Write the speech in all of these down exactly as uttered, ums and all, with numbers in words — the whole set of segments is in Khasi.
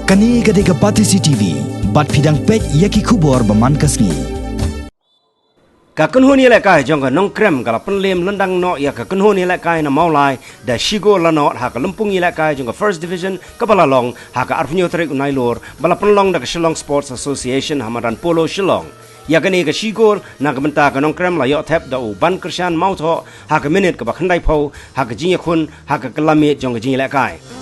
Kane ka dei ka Batesi T V, bad phi dang peit ïa ki khubor ba man ka sngi. Ka kynhun ïalehkai jong ka Nongkrem ka la pynlem lyndang noh ïa ka kynhun ïalehkai na Mawlai da shi gol la nod ha ka lympung ïalehkai jong ka First Division kaba la long ha ka arphew tarik u Nailur ba la pynlong da ka Shillong Sports Association ha madan Polo Shillong. Ïa kane ka shi gol na ka bynta ka Nongkrem la ïoh thep da u Bankyrshan Mawthoh ha ka minit kaba khyndaiphew ha ka jingïakhun ha ka kylla miet jong ka jingïalehkai.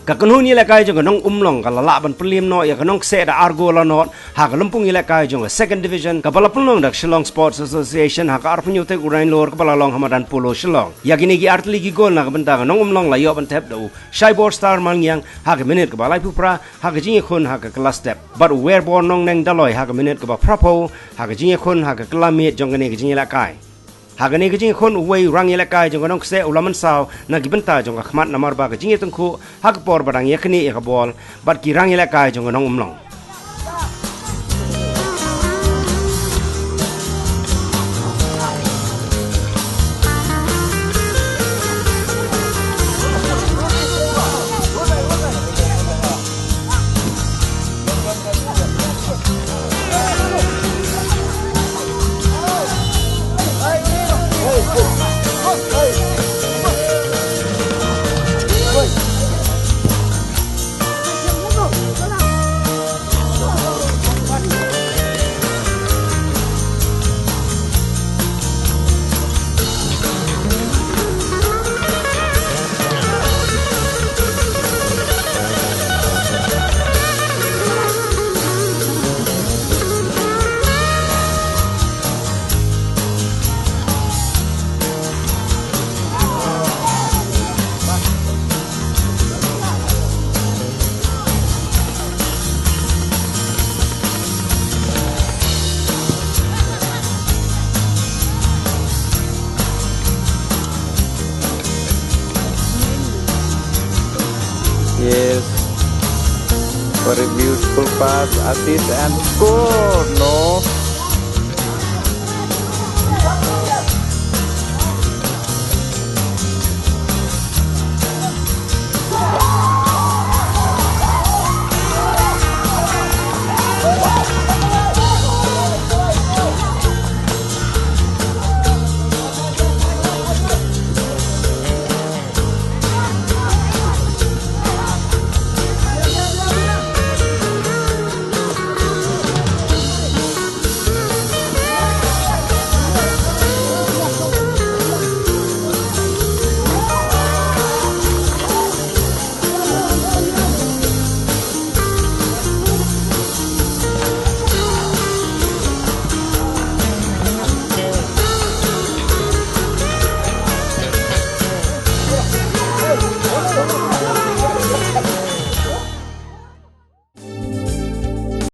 Ka kynhun ïalehkai jong ka Nongumlong ka la lah ban pynlem noh ïa ka Nongkseh da ar gol la nod ha ka lympung ïalehkai jong ka Second Division kaba la pynlong da ka Shillong Sports Association ha ka arphew tarik u Nailur kaba la long ha madan Polo Shillong. Ïa kine ki artylli ki gol na ka bynta ka Nongumlong la ïoh ban thep da u Shaibor Star Malngiang ha ka minit kaba laiphew phra ha ka jingïakhun ha ka kylla step, bad u Werbor Nongneng Daloi ha ka minit kaba phraphew ha ka jingïakhun ha ka kylla miet jong kane ka jingïalehkai. Ha kane ka jingïakhun uwei u rangïalehkai jong ka Nongkseh u la mynsaw na ki bynta jong ka khmat namar ba ka jingïatyngkhuh ha ka por ba dang ïaknieh ïa ka bol bad ki rangïalehkai jong ka Nongumlong. Beautiful pass, assist and score. No.